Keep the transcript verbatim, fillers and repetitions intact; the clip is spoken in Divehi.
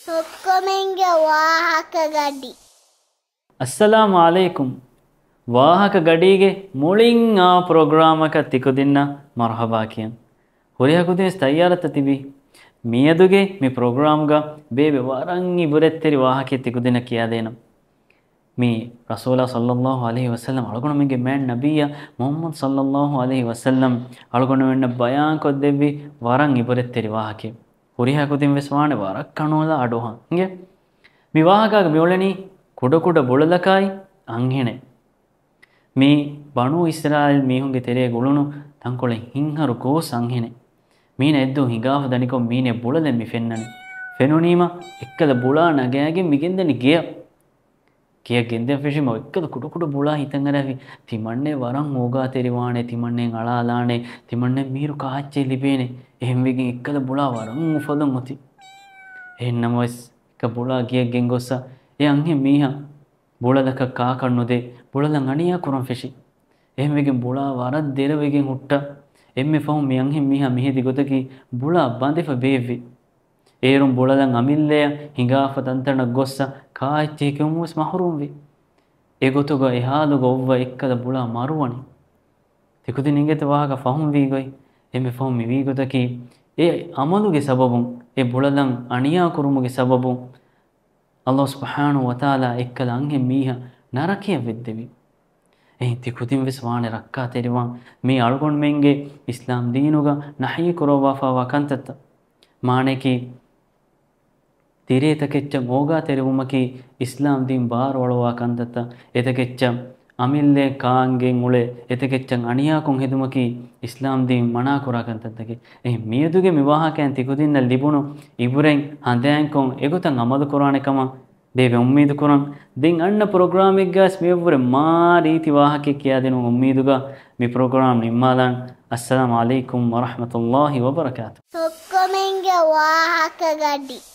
ހުއްކުމެންގެ ވާހަކަ ގަޑި. އައްސަލާމު ޢަލައިކުމް. ވާހަކަ ގަޑީގެ މުޅިން އާ ޕްރޮގްރާމަކަށް ތިކުދިންނަށް މަރުޙަބާ ކިޔަން. ހުރިހާ ކުދިންވެސް ތައްޔާރަށްތަ ތިބީ؟ މިއަދުގެ މި ޕްރޮގްރާމްގަ ބޭބެ ވަރަށް އިބުރަތްތެރި ވާހަކައެއް ތިކުދިންނަށް ކިޔާދޭނަން. މި ރަސޫލާ ޞައްލައްލާހު ޢަލައިހި ވަސައްލަމް އަޅުގަނޑުމެންގެ މާތް ނަބިއްޔާ މުޙައްމަދު ޞައްލައްލާހު ޢަލައިހި ވަސައްލަމް އަޅުގަނޑުމެންނަށް ބަޔާންކޮށްދެއްވި ވަރަށް އިބުރަތްތެރި ވާހަކައެއް. ހުރިހާ ކުދިން ވެސް ވާނެ ވަރަށް ކަނުވަލާ އަޑުއަހަން. އިނގޭ. މި ވާހަކާގަ މިއުޅެނީ ކުޑަކުޑަ ބުޅަލަކާއި އަންހެނެއް. މީ ބަނޫ އިސްރާއީލް މީހުންގެ ތެރޭގަ އުޅުނު ތަންކޮޅެއް ހިތްހަރު ގޯސް އަންހެނެއް. މީނަ އެއްދުވަހު ހިނގާފަ ދަނިކޮށް މީނަ ބުޅަލެއް މި ފެންނަނީ. ފެނުނީމަ އެއްކަލަ ބުޅާ ނަގާގެން މި ގެންދަނީ ގެޔަށް. ގެޔަށް ގެންދެން ފެށީމަ އެއްކަލަ ކުޑަކުޑަ ބުޅާ ހިތަށް އަރާފި. ތިމަންނޭ ވަރަށް އޯގާތެރިވާނެ، ތިމަންނޭ އަޅާލާނެ، ތިމަންނޭ މީރު ކާއްޗެއް ލިބޭނެ. އެހެންވެގެން އެއްކަލަ ބުޅާ ވަރަށް އުފަލުން އޮތީ. އެހެން ނަމަވެސް އެއްކަ ބުޅާ ގެޔަށް ގެންގޮއްސަ އެ އަންހެން މީހާ ބުޅަލަކަށް ކާކަށް ނުދޭ، ބުޅަލަން އަނިޔާ ކުރަން ފެށި. އެހެންވެގެން ބުޅާ ވަރަށް ދެރަވެގެން ހުއްޓަ. އެންމެ ފަހުން މި އަންހެން މީހާ މިހެދި ގޮތަކީ ބުޅާ ބަނދެފަ ބޭއްވި. އޭރުން ބުޅަލަން އަމިއްލަޔަށް ހިނގާފަ ތަންތަނަށް ގޮއްސަ ކާއެއްޗެހި ކެއުމުން ވެސް މަޙްރޫމްވި. އެގޮތުގަ އެ ހާލުގަ އޮއްވަ އެއްކަލަ ބުޅާ މަރުވަނީ. ތިކުދިން އިނގޭތަ ވާހަކަ ފަހުމްވީ ގޮތް؟ އެންމެ ފަހުން މިވީ ގޮތަކީ އެ އަމަލުގެ ސަބަބުން، އެ ބުޅަލަން އަނިޔާ ކުރުމުގެ ސަބަބުން ﷲ ސުބްޙާނަހޫ ވަތަޢާލާ އެއްކަލަ އަންހެން މީހާ ނަރަކަޔަށް ވެއްދެވި. އެހެން ތި ކުދިން ވެސް ވާނެ ރައްކާތެރިވާން. މީ އަޅުގަނޑުމެންގެ އިސްލާމް ދީނުގަ ނަހްޔު ކުރައްވާފައިވާ ކަންތައްތައް. މާނަޔަކީ، ތިރޭތަކެއްޗަށް އޯގާތެރިވުމަކީ އިސްލާމް ދީން ބާރުއަޅުވާ ކަންތައްތައް. އެތަކެއްޗަށް އަމިއްލައަށް ކާންގެން އުޅެ، އެތަކެއްޗަށް އަނިޔާކޮށް ހެދުމަކީ އިސްލާމް ދީން މަނާކުރާ ކަންތައްތަކެއް. އެހެން މިއަދުގެ މި ވާހަކައިން ތިކުދިންނަށް ލިބުނު އިބުރަތް ހަނދާންކޮށް އެގޮތަށް އަމަލު ކުރާނެ ކަމަށް ބޭބެ އުއްމީދު ކުރަން. ދެން އަންނަ ޕްރޮގްރާމެއްގަސް މިއަށްވުރެ މާ ރީތި ވާހަކައެއް ކިޔާދިނުން އުއްމީދުގަ މި ޕްރޮގްރާމް ނިންމާލަން. އައްސަލާމު ޢަލައިކުމް ވަރަޙްމަތުﷲ ވަބަރަކާތު. ހުއްކުމެންގެ ވާހަކަ ގަޑި.